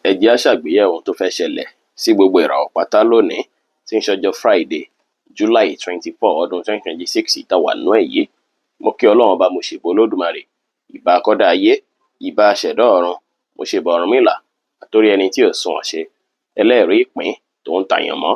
Ẹ jẹ́ á ṣàgbéyẹ̀wò ohun tó fẹ́ ṣẹlẹ̀ sí gbogbo ìràwọ̀ pátá lónìí tí ń ṣọjọ́ Friday, July 24, ọdún 2026 tá a wà nínú ẹ̀ yìí. Mo kí Ọlọ́run Ọba, mo ṣèbà Olódùmarè, ìbà akọ́dá ayé, ìbà aṣẹ̀dá ọ̀run, mo ṣèbà Ọ̀rúnmìlà, àtórí ẹni tí ò sunwọ̀n ṣe, ẹlẹ́rìí ìpín tó ń tàyàn mọ́.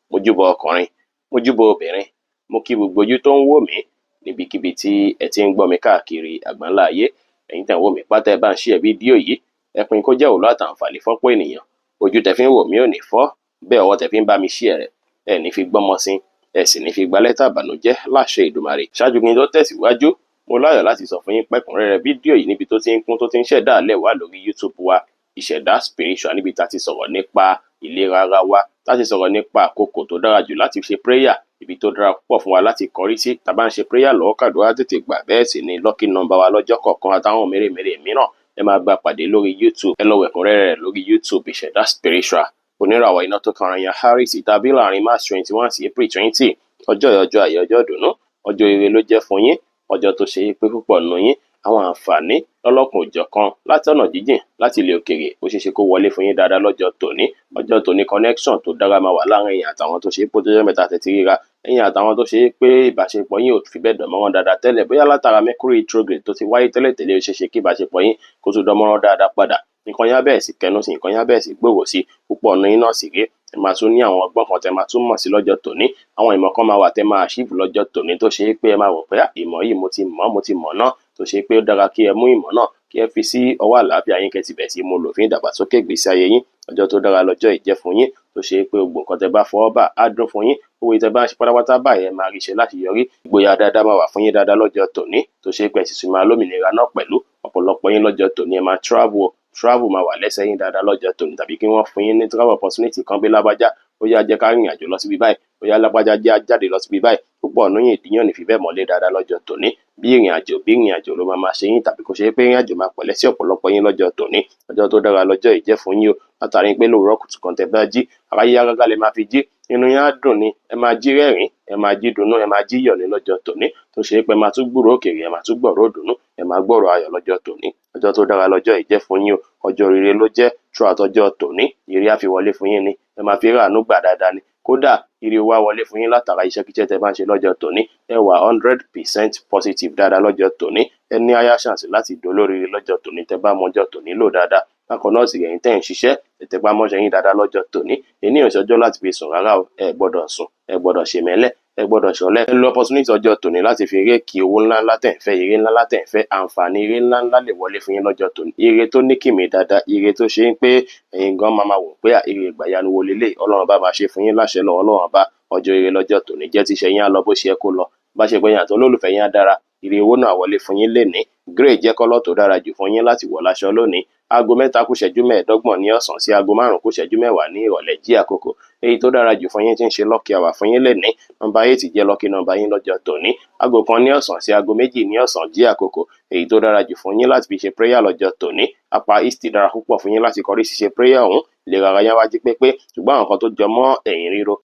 Mo júbà ọkùnrin, mo júbà obìnrin, mo kí gbogbo ojú tó ń wò mí níbikíbi tí ẹ ti ń gbọ́ mi káàkiri àgbáńlá ayé. Ẹ̀yin tẹ́ ń wò mí pátá, ẹ bá ń share fídíò yìí, ẹ pín kó jẹ́ òwúlò àtàǹfààní fọ́pọ̀ ènìyàn. Ojú tẹ́ fi ń wò mí ò ní fọ́, bẹ́ẹ̀ ọwọ́ tẹ́ fi ń bá mi share rẹ̀, ẹ ní fi gbọ́mọ sí, ẹ sì ní fi gba lẹ́tà ìbànújẹ́ láṣẹ Èdùmàrè. Ṣáájú kí n tó tẹ̀síwájú, mo láyọ̀ láti sọ fún yín pẹ́kúnrẹ́rẹ́ fídíò yìí níbi tó ti ń kún tó ti ń ṣẹ̀dá àlẹ́ wà lórí YouTube wa, Ìṣẹ̀dá Spiritual, níbi tá a ti sọ̀rọ̀ nípa ìlera ara wa, tá a ti sọ̀rọ̀ nípa àkókò tó dára jù láti ṣe prayer, ibi tó dára púpọ̀ fún wa láti kọrí sí tá a bá ń ṣe prayer lọ́wọ́ kàdúrà tètè gbà, bẹ́ẹ̀ sì ni lucky number wa lọ́jọ́ kọ̀ọ̀kan àtàwọn mèremère mìíràn. Ẹ máa gba pàdé lórí YouTube. Ẹ lọ wẹ̀kúnrẹ́rẹ́ rẹ̀ lórí YouTube, Ìṣẹ̀dá Spiritual. Oníràwọ̀ iná tó kan yan Aries tàbí láàrin March 21 sí April 20, ọjọ́ ọjọ́ ayọ̀, ọjọ́ ìdùnnú, ọjọ́ ire ló jẹ́ fún yín, ọjọ́ tó ṣe é pé púpọ̀ nù yín àwọn àǹfààní lọ́lọ́kan òjọ̀kan láti ọ̀nà jíjìn, láti ilẹ̀ òkèèrè, ó ṣeé ṣe kó wọlé fún yín dáadáa lọ́jọ́ tòní. Ọjọ́ tòní, connection tó dára máa wà láàrin ẹ̀yin àtàwọn tó ṣe é pé tó jẹ́ mẹ́ta tẹ̀tí ríra, ẹ̀yin àtàwọn tó ṣe é pé ìbáṣepọ̀ yín ò fi bẹ́ẹ̀ dán mọ́rán dáadáa tẹ́lẹ̀, bóyá látara Mercury retrograde tó ti wáyé tẹ́lẹ̀ tẹ́lẹ̀. Ó ṣeé ṣe kí ìbáṣepọ̀ yín kó tún dán mọ́rán dáadáa padà. Nǹkan yẹn á bẹ̀rẹ̀ sí kẹnu sí, nǹkan yẹn á bẹ̀rẹ̀ sí gbòòrò sí púpọ̀ nínú yín náà sì rèé. Ẹ máa tún ní àwọn ọgbọ́n kan tẹ máa tún mọ̀ sí lọ́jọ́ tòní. Àwọn ìmọ̀ kan máa wà tẹ máa achieve lọ́jọ́ tòní tó ṣe é pé ẹ máa rò pé ìmọ̀ yìí, mo ti mọ̀, mo ti mọ̀ náà, tó ṣe pé ó dára kí ẹ mú ìmọ̀ náà, kí ẹ fi sí ọwọ́ àlàáfíà yín, kẹ́ ti bẹ̀rẹ̀ sí mú lò fún ìdàgbàsókè ìgbésí ayé yín. Ọjọ́ tó dára lọ́jọ́ yìí jẹ́ fún yín, tó ṣe pé gbogbo nǹkan tẹ bá fọwọ́ bà á dún fún yín. Owó tẹ bá ń ṣe pátápátá báyìí, ẹ máa rí ṣe láti yọrí. Ìgboyà dáadáa máa wà fún yín dáadáa lọ́jọ́ tòní, tó ṣe pé ẹ sì tún máa lómìnira náà pẹ̀lú. Ọ̀pọ̀lọpọ̀ yín lọ́jọ́ tòní, ẹ máa travel. Travel máa wà lẹ́sẹ̀ yín dáadáa lọ́jọ́ tòní, tàbí kí wọ́n fún yín ní travel opportunity kan bí lágbájá, ó yá, jẹ́ ká rìnrìn àjò lọ síbi báyìí, ó yá, lágbájá, jẹ́ á jáde lọ síbi báyìí. Púpọ̀ nínú yín, ìdíyàn ní fi bẹ́ẹ̀ mọ́lé dáadáa lọ́jọ́ tòní. Bí ìrìn àjò, bí ìrìn àjò ló máa máa ṣe yín, tàbí kó ṣe pé ìrìn àjò máa pẹ̀lẹ́ sí ọ̀pọ̀lọpọ̀ yín lọ́jọ́ tòní. Ọjọ́ tó dára lọ́jọ́ yìí jẹ́ fún yín o, látàrí pé lówùúrọ̀ kùtù kan tẹ́ bá jí, ara yíyá gágá lẹ máa fi jí, inú yín á dùn ni, ẹ máa jí rẹ́rìn, ẹ máa jí dunnú, ẹ máa jí yọ̀ ní lọ́jọ́ tòní, tó ṣe pé ẹ máa tún gbúròó òkèèrè, ẹ máa tún gbọ̀rọ̀ òdùnnú, ẹ máa gbọ́rọ̀ ayọ̀ lọ́jọ́ tòní. Ọjọ́ tó dára lọ́jọ́ yìí jẹ́ fún yín o. Ọjọ́ rere ló jẹ́ throughout ọjọ́ tòní. Ire á fi wọlé fún yín ni, ẹ máa fi ráàánú gbà dáadáa ni. Kódà ire wá wọlé fún yín látara iṣẹ́kíṣẹ́ tẹ́ bá ń ṣe lọ́jọ́ tòní. Ẹ wà 100% positive dáadáa lọ́jọ́ tòní. Ẹ ní higher chance láti dolóríire lọ́jọ́ tòní tẹ́ bá mọjọ́ tòní lò dáadáa. Bákan náà sì, ẹ̀yin tẹ́ ń ṣiṣẹ́, ẹ tẹpá mọ́ṣẹ́ yín dáadáa lọ́jọ́ tòní. Èní ò ṣọjọ́ láti fi sùn rárá o. Ẹ gbọ́dọ̀ sùn, ẹ gbọ́dọ̀ ṣèmẹ́lẹ́, ẹ gbọ́dọ̀ ṣọ̀lẹ. Ẹ lo opportunity ọjọ́ tòní láti fi rake owó ńláńlá tẹ̀ ń fẹ́, ire ńláńlá tẹ̀ ń fẹ́. Àǹfààní ire ńláńlá lè wọlé fún yín lọ́jọ́ tòní, ire tó ní kìmí dáadáa, ire tó ṣe ń pé ẹ̀yin gan máa máa wò pé ire ìgbàyanu wo leléyìí. Ọlọ́run bá máa ṣe fún yín láṣẹ lọ́wọ́ Ọlọ́run bá. Ọjọ́ ire lọ́jọ́ tòní jẹ́, tíṣẹ́ yín á lọ bó ṣe yẹ kó lọ, bá ṣe pé yín àti olólùfẹ́ yín á dára. Ire owó náà wọlé fún yín lénìí. Grey jẹ́ colour tó dára jù fún yín láti wọ̀ láṣọ lónìí. Aago 3 kù ìṣẹ́jú 25 ní ọ̀sán sí aago 5 kù ìṣẹ́jú 10 ní ìrọ̀lẹ́ jí àkókò èyí tó dára jù fún yín tí ń ṣe lucky hour fún yín lénìí. Nọ́mbà 8 jẹ́ lucky number yín lọ́jọ́ tòní. Aago 1 ní ọ̀sán sí aago 2 ní ọ̀sán jí àkókò èyí tó dára jù fún yín láti fi ṣe prayer lọ́jọ́ tòní. Apá east dára púpọ̀ fún yín láti kọrí sí ṣe prayer ọ̀hún. Ìlera ara yín wá jí pépé, ṣùgbọ́n àwọn kan tó jọ mọ́ ẹ̀yìn ríro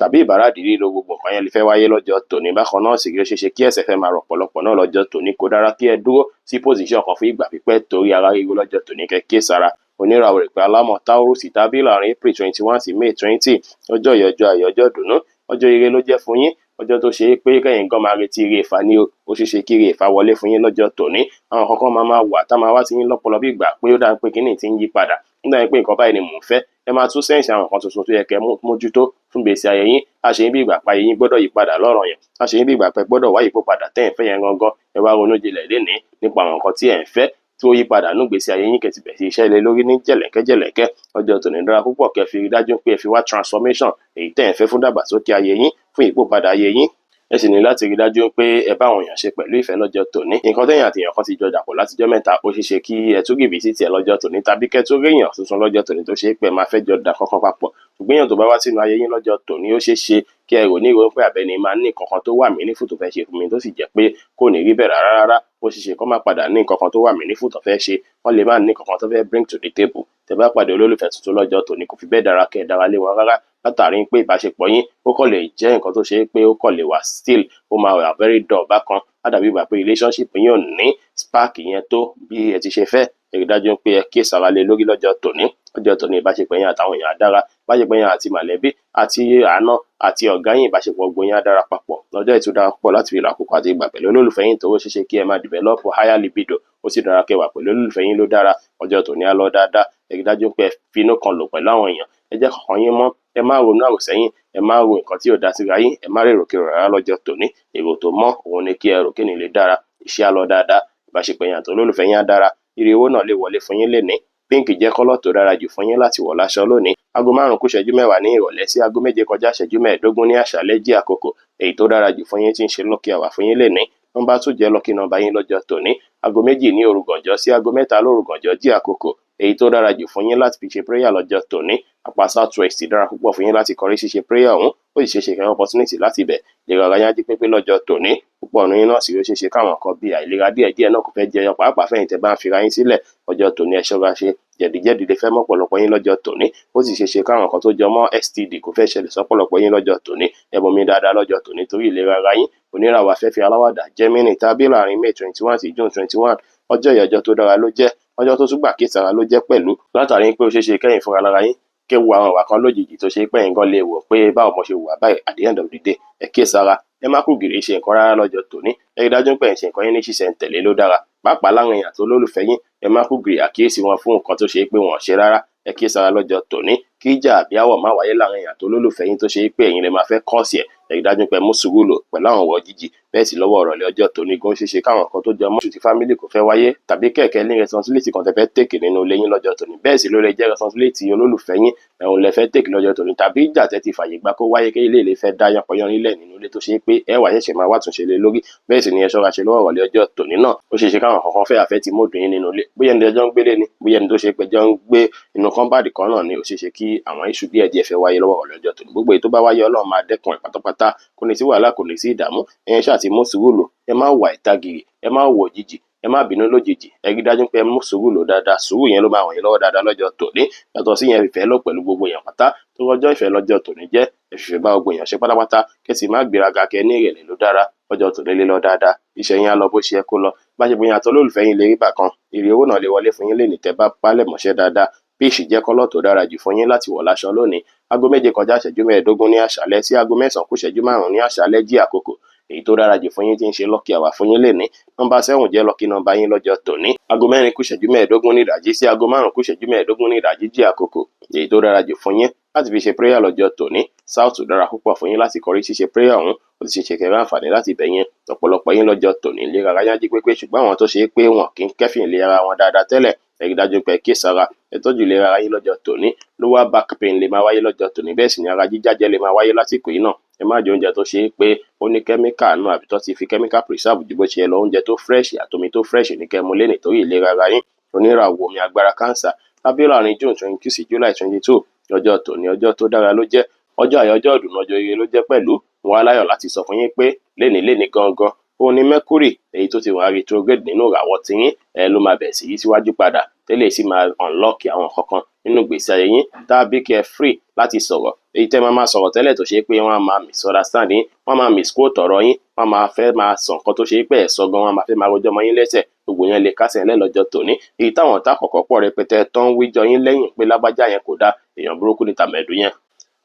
tàbí ìbàràdì ríro, gbogbo nǹkan yẹn lè fẹ́ wáyé lọ́jọ́ tòní. Bákan náà sì rí, ó ṣeé ṣe kí ẹsẹ̀ fẹ́ máa rọ̀ pọ̀lọpọ̀ náà lọ́jọ́ tòní. Kò dára kí ẹ dúró sí position kan fún ìgbà pípẹ́ torí ara ríro lọ́jọ́ tòní, kẹ́ kí sára. Oníràwọ̀ ìpè alámọ̀ Taurus tàbí láàrin April 21 sí May 20, ọjọ́ yìí, ọjọ́ ayọ̀, ọjọ́ ìdùnnú, ọjọ́ ire ló jẹ́ fún yín, ọjọ́ tó ṣe é pé kẹ́yìn gan máa retí ire ìfà ní o. Ó ṣeé ṣe kí ire ìfà wọlé fún yín lọ́jọ́ tòní. Àwọn kankan máa máa wà tá máa wá sí yín lọ́pọlọ bí ìgbà pé ó dáa pé kíní ti ń yí padà nígbà yẹn, pé nǹkan báyìí ni mò ń fẹ́. Ẹ máa tún sense àwọn nǹkan tuntun tó yẹ kẹ́ mójútó fún ìgbésí ayé yín. A ṣe yín bí ìgbà pa yín gbọ́dọ̀ yí padà lọ́rọ̀ yẹn, a ṣe yín bí ìgbà pé gbọ́dọ̀ wá yípo padà tẹ́ ẹ̀ ń fẹ́ yẹn gangan. Ẹ wá ronú jinlẹ̀ lénìí nípa àwọn nǹkan tí ẹ̀ ń fẹ́ tí ó yí padà nínú ìgbésí ayé yín, kẹ́ ti bẹ̀rẹ̀ sí iṣẹ́ lé lórí ní jẹ̀lẹ́ńkẹ́ jẹ̀lẹ́ńkẹ́. Ọjọ́ tòní dára púpọ̀ kẹ́ fi rí dájú pé ẹ fi wá transformation èyí tẹ́ ẹ̀ ń fẹ́ fún dàgbàsókè ayé yín, fún ìyípòpadà ayé yín. Ẹ sì ní láti rí dájú pé ẹ bá àwọn èèyàn ṣe pẹ̀lú ìfẹ́ lọ́jọ́ tòní. Nǹkan tẹ́yìn àti èèyàn kan ti jọ dàpọ̀ látijọ́ mẹ́ta, ó ṣeé ṣe kí ẹ tún revisit ẹ lọ́jọ́ tòní, tàbí kẹ́ tún rí èèyàn tuntun lọ́jọ́ tòní tó ṣe é pé ẹ máa fẹ́ jọ dà kankan papọ̀. Ṣùgbọ́n èèyàn tó bá wá sínú ayé yín lọ́jọ́ tòní, ó ṣeé ṣe kí ẹ rò ní ìrò pé àbẹ́ni máa ní nǹkan kan tó wà meaningful tó fẹ́ ṣe fún mi, tó sì jẹ́ pé kò ní rí bẹ́ẹ̀ rárá rárá. Ó ṣeé ṣe kó má padà ní nǹkan kan tó wà meaningful tó fẹ́ ṣe. Wọ́n lè má ní nǹkan kan tó fẹ́ bring to the table. Tẹ́ bá pàdé olólùfẹ́ tuntun lọ́jọ́ tòní, kò fi bẹ́ẹ̀ dára kẹ́ ẹ dára lé wọn rárá, látàrí pé ìbáṣepọ̀ yín, ó kàn lè jẹ́ nǹkan tó ṣe é pé ó kàn lè wà still, ó máa wà very dull bákan. Á dàbí ìgbà pé relationship yín ò ní spark yẹn tó bí ẹ ti ṣe fẹ́. Ẹ rí dájú pé ẹ kíyèsára lé lórí lọ́jọ́ tòní. Lọ́jọ́ tòní, ìbáṣepọ̀ yín àtàwọn èèyàn á dára, ìbáṣepọ̀ yín àti mọ̀lẹ́bí àti àna àti ọ̀gá yín, ìbáṣepọ̀ gbogbo yín á dára papọ̀. Lọ́jọ́ yìí tún dára púpọ̀ láti fi lo àkókò àti ìgbà pẹ̀lú olólùfẹ́ yín, torí ó ṣeéṣe kí ẹ máa develop higher libido. Ó sì dára kẹ́ wà pẹ̀lú olólùfẹ́ yín ló dára. Ọjọ́ tòní á lọ dáadáa. Ẹ rí dájú pé ẹ finú kan lò pẹ̀lú àwọn èèyàn. Ẹ jẹ́ kọ́kàn yín mọ́, ẹ má ronú àròsẹ́yìn, ẹ má ro nǹkan tí ò da síra yín, ẹ má rèròkerò rárá lọ́jọ́ tòní. Èrò tó mọ́ òun ni kí ẹ rò kí ni lè dára. Iṣẹ́ á lọ dáadáa, ìbáṣepọ̀ yín àti olólùfẹ́ yín á dára, ire owó náà lè wọlé fún yín lénìí. Pink jẹ́ colour tó dára jù fún yín láti wọ̀ láṣọ lónìí. 5:45 ní ìrọ̀lẹ́ sí 6:45 ní àṣálẹ́ jí àkókò èyí tó dára jù fún yín tí ń ṣe lucky hour fún yín lénìí. Nọ́mbà 2 jẹ́ lucky number yín lọ́jọ́ tòní. 2 ní òru gànjọ́ sí 3 lóru gànjọ́ jí àkókò èyí tó dára jù fún yín láti fi ṣe prayer lọ́jọ́ tòní. Apá south west dára púpọ̀ fún yín láti kọrí ṣíṣe prayer ọ̀hún. Ó sì ṣeéṣe kẹ́ opportunity láti ibẹ̀. Ìlera ara yín á jí pépé lọ́jọ́ tòní. Púpọ̀ nínú yín náà sì ó ṣeéṣe káwọn nǹkan bíi àìlera díẹ̀díẹ̀ náà kò fẹ́ jẹyọ, pàápàá fẹ́yìn tẹ́ bá ń fira yín sílẹ̀. Ọjọ́ tòní, ẹ ṣọ́ra ṣe. Jẹ̀díjẹ̀dí lè fẹ́ mọ́ ọ̀pọ̀lọpọ̀ yín lọ́jọ́ tòní. Ó sì ṣeéṣe káwọn nǹkan tó jọ mọ́ STD kò fẹ́ ṣẹlẹ̀ sọ́pọ̀lọpọ̀ yín lọ́jọ́ tòní. Ẹ mumi dáadáa lọ́jọ́ tòní torí ìlera ara yín. Oníràwọ̀ afẹ́fẹ́ aláwàdà Gemini tàbí láàrin May 21 sí June 21. Ọjọ́ yìí, ọjọ́ tó dára ló jẹ́, ọjọ́ tó tún gbà kíyèsára ló jẹ́ pẹ̀lú, látàrí pé ó ṣeéṣe kẹ́yìn fúnra lára yín kí wo àwọn ìwà kan lójijì tó ṣe pé ẹ̀yin gan lè wò pé báwo mo ṣe hùwà báyìí. At the end of the day, ẹ kíyèsára, ẹ má kú gìrì ṣe nǹkan rárá lọ́jọ́ tòní. Ẹ rí dájú pé ẹ̀ ń ṣe nǹkan yín ní ṣísẹ̀ntẹ̀lé ló dára, pàápàá láwọn èèyàn tó lólùfẹ́ yín. Ẹ má kú gìrì àkíyèsí wọn fún nǹkan tó ṣe pé wọn ò ṣe rárá. Ẹ kíyèsára lọ́jọ́ tòní kí ìjà àbí áwọ̀ má wáyé láàrin èèyàn tó lólùfẹ́ yín tó ṣe pé ẹ̀yin lè máa fẹ́ cause ẹ̀. Ẹ rí dájú pé mú sùúrù lò pẹ̀lú àwọn ọ̀rọ̀ jíjì. Bẹ́ẹ̀ sì lọ́wọ́ ìrọ̀lẹ́ ọjọ́ tòní gan, ṣeéṣe káwọn nǹkan tó jọ mọ́ ti family kò fẹ́ wáyé, tàbí kẹ̀kẹ́ ní responsibility kan tẹ́ fẹ́ take nínú ilé yín lọ́jọ́ tòní. Bẹ́ẹ̀ sì ló lè jẹ́ responsibility olólùfẹ́ yín ẹ̀hún lẹ fẹ́ take lọ́jọ́ tòní, tàbí ìjà tẹ́ ti fàyè gbà kó wáyé kí ilé lè fẹ́ dá yánpọnyánrin lẹ̀ nínú ilé tó ṣe pé ẹ wà ṣẹ̀ṣẹ̀ máa wá túnṣe lé lórí. Bẹ́ẹ̀ sì ni ẹ ṣọ́ra ṣe lọ́wọ́ ìrọ̀lẹ́ ọjọ́ tòní náà. Ó ṣeéṣe káwọn kankan fẹ́ affect mood yín nínú ilé, bóyá ẹni tẹ́jọ́ ń gbélé ni, bóyá ẹni tó ṣe pé jọ ń gbé inú compound kan náà ni. Ó ṣeéṣe kí àwọn issue díẹ̀ díẹ̀ fẹ́ wáyé lọ́wọ́ ìrọ̀lẹ́ ọjọ́ tòní. Gbogbo èyí tó bá wáyé, Ọlọ́run máa dẹ́kun ẹ̀ pátápátá. Kò ní sí wàhálà, kò ní sí ìdààmú. Ẹ̀yin ṣáà ti mú sùúrù lò, ẹ má wà ìtagìrì, ẹ má wò òjijì, ẹ má bínú lójijì. Ẹ rí dájú pé ẹ mú sùúrù lò dáadáa. Sùúrù yẹn ló máa ràn yín lọ́wọ́ dáadáa lọ́jọ́ tòní. Yàtọ̀ sí yẹn, ìfẹ́ lò pẹ̀lú gbogbo èèyàn pátá tó rọjọ́ ìfẹ́ lọ́jọ́ tòní jẹ́. Ẹ fìfẹ́ bá gbogbo èèyàn ṣe pátápátá, kẹ́ sì má gbéraga, kẹ́ ní ìrẹ̀lẹ̀ ló dára. Ọjọ́ tòní lè lọ dáadáa, iṣẹ́ yín á lọ bó ṣe yẹ kó lọ, bá ṣe bóyá àtọlólùfẹ́ yín lè rí bákan. Èrè owó náà lè wọlé fún yín lénìí tẹ́ bá pálẹ̀ mọ́ṣẹ́ dáadáa. Peach jẹ́ colour tó dára jù fún yín láti wọ̀ láṣọ lónìí. 7:45 ní àṣálẹ́ sí 8:55 ní àṣálẹ́ jí àkókò èyí tó dára jù fún yín tí ń ṣe lucky hour fún yín lénìí. Nọ́mbà 7 jẹ́ lucky number yín lọ́jọ́ tòní. 3:45 ní ìdájí sí 5:45 ní ìdájí jí àkókò èyí tó dára jù fún yín láti fi ṣe prayer lọ́jọ́ tòní. South dára púpọ̀ fún yín láti kọrí ṣíṣe prayer ọ̀hún. Ó ti ṣe ṣe kẹrẹ àǹfààní láti ibẹ̀ yẹn. Ọ̀pọ̀lọpọ̀ yín lọ́jọ́ tòní, ìlera ara yín á jí pépé, ṣùgbọ́n àwọn tó ṣe é pé wọn kì í kẹ́fìn ìlera wọn dáadáa tẹ́lẹ̀, ẹ rí dájú pé kíyèsára, ẹ tọ́jú ìlera ara yín lọ́jọ́ tòní. Lower back pain lè máa wáyé lọ́jọ́ tòní, bẹ́ẹ̀ sì ni ara jíjájẹ́ lè máa wáyé lásìkò yìí náà. Ẹ má jẹ oúnjẹ tó ṣe é pé ó ní kẹ́míkà nù àbí tó ti fi kẹ́míkà preserve ju bó ṣe yẹ lọ. Oúnjẹ tó fresh àtomi tó fresh ní kẹ́ mu lénìí torí ìlera ara yín. Oníràwọ̀ omi agbára Cancer lábẹ́ láàrin June 22 sí July 22. Ọjọ́ tòní, ọjọ́ tó dára ló jẹ́, ọjọ́ ayọ̀, ọjọ́ ìdùnnú, ọjọ́ ire ló jẹ́ pẹ̀lú. Wọn aláyọ̀ láti sọ fún yín pé lénìí lénìí gangan òun ni Mercury èyí tó ti wà retrograde nínú ìràwọ̀ tiyín ẹ ló máa bẹ̀rẹ̀ sí yí síwájú padà tẹ́lẹ̀ sì máa unlock àwọn kankan nínú ìgbésí ayé yín, tàbí kí ẹ free láti sọ̀rọ̀ èyí tẹ́ máa máa sọ̀rọ̀ tẹ́lẹ̀ tó ṣe pé wọ́n á máa misunderstand yín, wọ́n máa misquote ọ̀rọ̀ yín, wọ́n máa fẹ́ máa sọ nǹkan tó ṣe pé ẹ̀ sọ gan, wọ́n máa fẹ́ máa rojọ́ mọ́ yín lẹ́sẹ̀. Gbogbo yẹn lè kásẹ̀ ńlẹ̀ lọ́jọ́ tòní. Èyí táwọn ọ̀tá kọ̀ọ̀kan pọ̀ rẹpẹtẹ tó ń wíjọ yín lẹ́yìn pé lágbájá yẹn kò dáa, èèyàn burúkú ni tàmẹ̀dù yẹn,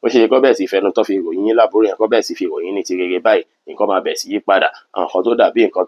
ó ṣe é kọ́ bẹ́ẹ̀ sì fẹnu tó fi ròyìn yín láburú yẹn, kọ́ bẹ́ẹ̀ sì fi ròyìn ní ti rere báyìí, nǹkan máa bẹ̀ sí yí padà. Àwọn nǹkan tó dàbí nǹkan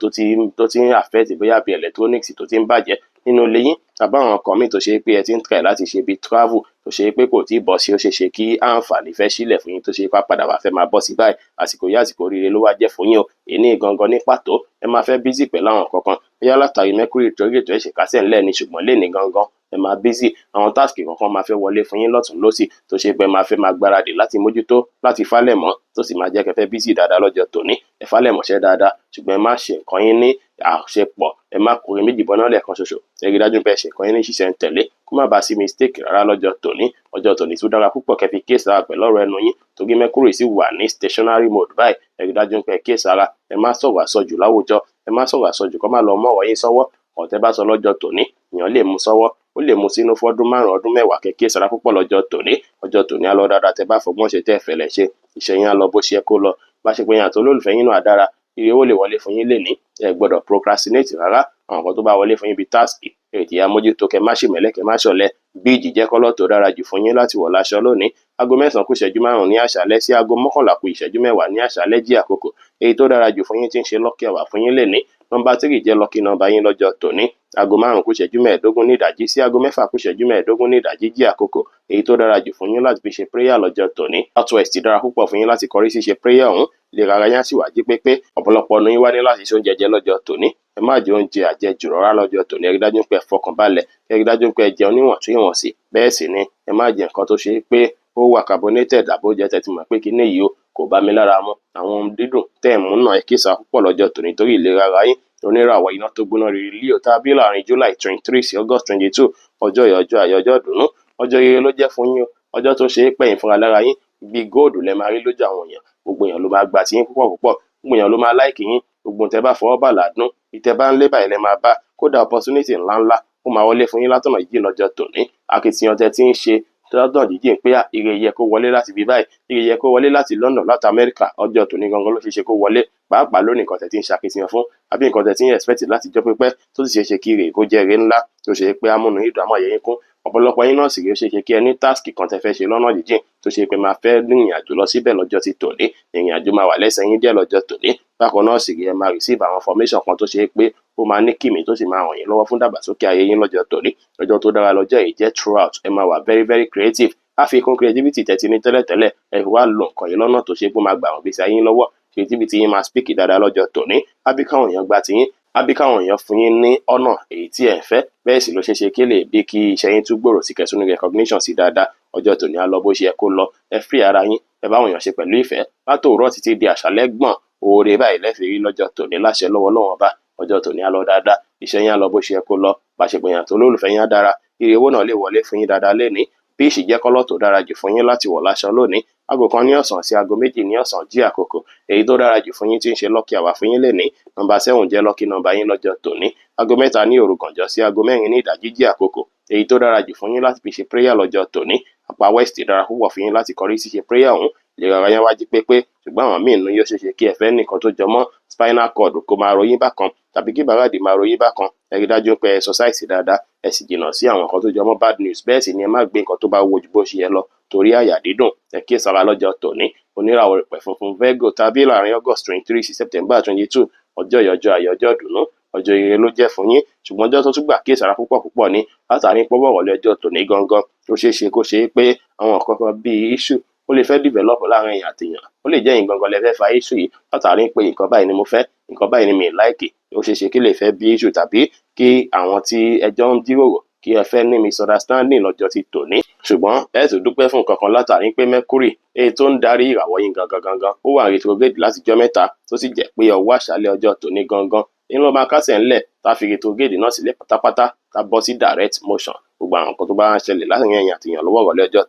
tó ti ń affect, bóyá bí electronics tó ti ń bàjẹ́ nínú ilé yín, tàbí àwọn nǹkan míì tó ṣe pé ẹ ti ń try láti ṣe bíi travel tó ṣe pé kò tí ì bọ́ sí, ó ṣeé ṣe kí àǹfààní fẹ́ sílẹ̀ fún yín tó ṣe pé padà wá fẹ́ máa bọ́ sí báyìí. Àsìkò yìí, àsìkò oríire ló wá jẹ́ fún yín o. Èní gangan ní pàtó, ẹ máa fẹ́ busy pẹ̀lú àwọn nǹkan kan, bóyá látàrí Mercury torí ètò ẹ̀ṣẹ̀ kásẹ̀ ńlẹ̀ ni, ṣùgbọ́n léní gangan ẹ máa busy. Àwọn task kọ̀ọ̀kan máa fẹ́ wọlé fún yín lọ́tùn lósì tó ṣe pé ẹ máa fẹ́ máa gbáradì láti mójútó, láti falẹ̀ mọ́, tó sì máa jẹ́ kẹ́ fẹ́ busy dáadáa lọ́jọ́ tòní. Ẹ falẹ̀ mọ́ṣẹ́ dáadáa, ṣùgbọ́n ẹ má ṣe nǹkan yín ní àṣepọ̀, ẹ má kórin méjì bọ́ná lẹ́ẹ̀kan ṣoṣo. Ẹ rí dájú pé ẹ ṣe nǹkan yín ní ṣísẹ̀ ń tẹ̀lé, kó má bàa sí mistake rárá lọ́jọ́ tòní. Ọjọ́ tòní tún dára púpọ̀ kẹ́ fi kíyèsára pẹ̀lú ọ̀rọ̀ ẹnu yín, torí Mercury sì wà ní stationary mode báyìí. Ẹ rí dájú pé ẹ kíyèsára, ẹ má sọ̀rọ̀ àsọjù láwùjọ, ẹ má sọ̀rọ̀ àsọjù kó má lọ mọ́ ọ̀rọ̀ yín sọ́wọ́. Ọ̀tẹ́ bá sọ lọ́jọ́ tòní, èèyàn lè mú sọ́wọ́, ó lè mú sínú fọ́dún 5, ọdún 10. Kẹ́ kíyèsára púpọ̀ lọ́jọ́ tòní. Ọjọ́ tòní á lọ dáadáa tẹ́ bá fọgbọ́n ṣe, tẹ́ fẹ̀lẹ̀ ṣe. Iṣẹ́ yín á lọ bó ṣe yẹ kó lọ, bá ṣe pé yín àti olólùfẹ́ yín náà á dára. Ire owó lè wọlé fún yín lénìí. Ẹ gbọ́dọ̀ procrastinate rárá. Àwọn nǹkan tó bá wọlé fún yín bíi task, ètè amójútó, kẹ má ṣèmẹ́lẹ́, kẹ má ṣọ̀lẹ. Beige jẹ́ colour tó dára jù fún yín láti wọ̀ láṣọ lónìí. Aago 9:05 ní àṣálẹ́ sí aago 10:50 ní àṣálẹ́ jí àkókò. Èyí tó dára jù fún yín tí ń ṣe lucky hour fún yín lénìí. Nọ́mbà 3 jẹ́ lucky number yín lọ́jọ́ tòní. Aago 5:45 ní ìdájí sí aago 6:45 ní ìdájí jí àkókò. Èyí tó dára jù fún yín láti fi ṣe prayer lọ́jọ́ tòní. South west dára púpọ̀ fún yín láti kọrí sí ṣe prayer ọ̀hún. Ìlera ara yín á sì wá jí pépé. Ọ̀pọ̀lọpọ̀ ọ̀nà yín wá ní láti ṣe oúnjẹ jẹ lọ́jọ́ tòní. Ẹ má jẹ oúnjẹ àjẹjù rárá lọ́jọ́ tòní. Ẹ rí dájú pé ẹ fọkàn balẹ̀. Ẹ rí dájú pé ẹ jẹun níwọ̀ntúnwọ̀nsì. Bẹ́ẹ̀ sì ni ẹ má jẹ nǹkan tó ṣe pé ó wà carbonated àbí oúnjẹ tẹ́ ti mọ̀ pé kíní yìí o kò bá mi lára mu. Àwọn ohun dídùn tẹ́ ẹ̀ mú náà, ẹ kíyèsára púpọ̀ lọ́jọ́ tòní torí ìlera ara yín. Oníràwọ̀ iná tó gbóná riri Leo tá a bí láàrin July 23 sí August 22. Ọjọ́ yìí, ọjọ́ ayọ̀, ọjọ́ ìdùnnú, ọjọ́ rere ló jẹ́ fún yín o. Ọjọ́ tó ṣe é pẹ̀yìn fúnra lára yín bíi góòdù lẹ máa rí lójú àwọn èèyàn. Gbogbo èèyàn ló máa gbà tí yín púpọ̀ púpọ̀. Gbogbo èèyàn ló máa like yín. Gbogbo tẹ́ bá fọwọ́ bà ládùn, ìtẹ́ bá ń lé báyìí lẹ máa bá. Kódà opportunity ńláńlá ó máa wọlé fún yín látọ̀nà jíjìn lọ́jọ́ tòní. Akitiyan tẹ́ ti ń ṣe lọ́dọ̀ jíjìn pé ire yẹ kó wọlé láti bí báyìí, ire yẹ kó wọlé láti London, láti Amẹ́ríkà, ọjọ́ tòní gangan ló ṣeé ṣe kó wọlé. Pàápàá lónìí, nǹkan tẹ́ ti ń ṣakitiyan fún àbí nǹkan tẹ́ ti ń expect láti jọ́ pípẹ́ tó sì ṣeé ṣe kí ire kó jẹ́ ire ńlá tó ṣe pé amúnú yín dùn, àmọ́ yẹn kún. Ọ̀pọ̀lọpọ̀ yín náà sì rí, ó ṣeé ṣe kí ẹ ní task kan tẹ́ fẹ́ ṣe lọ́nà jíjìn tó ṣe pé máa fẹ́ rìnrìn àjò lọ síbẹ̀ lọ́jọ́ ti tòní. Ìrìn àjò máa wà lẹ́sẹ̀ yín díẹ̀ lọ́jọ́ tòní. Bákan náà sì rí, ẹ máa receive àwọn information kan tó ṣe pé ó máa ní kìmí tó sì máa ràn yín lọ́wọ́ fún dàgbàsókè ayé yín lọ́jọ́ tòní. Ọjọ́ tó dára lọ́jọ́ yìí jẹ́ throughout. Ẹ máa wà very very creative. Àfikún creativity tẹ́ ti ní tẹ́lẹ̀tẹ́lẹ̀, ẹ wá lo nǹkan yìí lọ́nà tó ṣe pé ó máa gbà wọ́n gbèsè ayé yín lọ́wọ́. Creativity yín máa speak dáadáa lọ́jọ́ tòní. Àbí káwọn èèyàn gba tiyín, àbí káwọn èèyàn fún yín ní ọ̀nà èyí tí ẹ̀ ń fẹ́. Bẹ́ẹ̀ sì ló ṣeé ṣe kí lè bí kí iṣẹ́ yín tún gbòòrò sí, kẹsùn ní recognition sí dáadáa. Ọjọ́ tòní á lọ bó ṣe yẹ kó lọ. Ẹ free ara yín, ẹ bá àwọn èèyàn ṣe pẹ̀lú ìfẹ́ látòwúrọ̀ títí di àṣálẹ́ gbọ̀n. Oore báyìí lẹ́fẹ̀ẹ́ rí lọ́jọ́ tòní láṣẹ lọ́wọ́ Ọlọ́run Ọba. Ọjọ́ tòní á lọ dáadáa, iṣẹ́ yín á lọ bó ṣe yẹ kó lọ, bàṣepọ̀ èèyàn tó lólùfẹ́ yín á dára. Ire owó náà lè wọlé fún yín dáadáa lénìí. Peach jẹ́ colour tó dára jù fún yín láti wọ̀ láṣọ lónìí. Aago 1 ní ọ̀sán sí aago 2 ní ọ̀sán jí àkókò. Èyí tó dára jù fún yín tí ń ṣe lucky hour fún yín lénìí. Nọ́mbà 7 jẹ́ lucky number yín lọ́jọ́ tòní. Aago 3 ní òru gànjọ́ sí aago 4 ní ìdájí jí àkókò. Èyí tó dára jù fún yín láti fi ṣe prayer lọ́jọ́ tòní. Apá west dára púpọ̀ fún yín láti kọrí sí ṣe prayer ọ̀hún. Ìlera ara yín wá jí pépé. Ṣùgbọ́n àwọn míì nínú yín, ó ṣeé ṣe kí ẹ fẹ́ nìkan tó jọmọ́ spinal cord kó máa ro yín bákan tàbí kí bàràdì máa ro yín bákan. Ẹ rí dájú pé exercise dáadáa, ẹ sì jìnnà sí àwọn nǹkan tó jọmọ́ bad news. Bẹ́ẹ̀ sì ni ẹ má gbé nǹkan tó bá wúwo ju bó ṣe yẹ lọ torí àyà dídùn. Ẹ kíyèsára lọ́jọ́ tòní. Oníràwọ̀ ìpẹ̀ funfun Virgo tàbí láàrin August 23 sí September 22. Ọjọ́ yìí, ọjọ́ ayọ̀, ọjọ́ ìdùnnú, ọjọ́ ire ló jẹ́ fún yín. Ṣùgbọ́n ọjọ́ tó tún gbà kíyèsára púpọ̀ púpọ̀ ni látàrí pọ́wọ́ ìrọ̀lẹ́ ọjọ́ tòní gangan, ó ṣeé ṣe kó ṣe é pé àwọn nǹkan kan bíi issue ó lè fẹ́ develop láàrin èèyàn àti èèyàn. Ó lè jẹ́ ẹ̀yin gangan lẹ fẹ́ fa issue yìí látàrí pé nǹkan báyìí ni mo fẹ́, nǹkan báyìí ni mi ì like. Ó ṣeé ṣe kí lè fẹ́ bí issue tàbí kí àwọn tí ẹjọ́ ń jíròrò kí ẹ fẹ́ ní misunderstanding lọ́jọ́ ti tòní. Ṣùgbọ́n ẹ tún dúpẹ́ fún nǹkan kan látàrí pé Mercury, èyí tó ń darí ìràwọ̀ yín gangan gangan, ó wà retrograde láti jọ́ mẹ́ta, tó sì jẹ́ pé ọwọ́ àṣálẹ́ ọjọ́ tòní gangan ń lọ máa kásẹ̀ ńlẹ̀, tá fi retrograde náà sílẹ̀ pátápátá, tá bọ́ sí direct motion. Gbogbo àwọn nǹkan tó bá ń ṣẹlẹ̀ láàrin ẹ̀yin àti èèyàn lọ́wọ́ ìrọ̀lẹ́ ọjọ́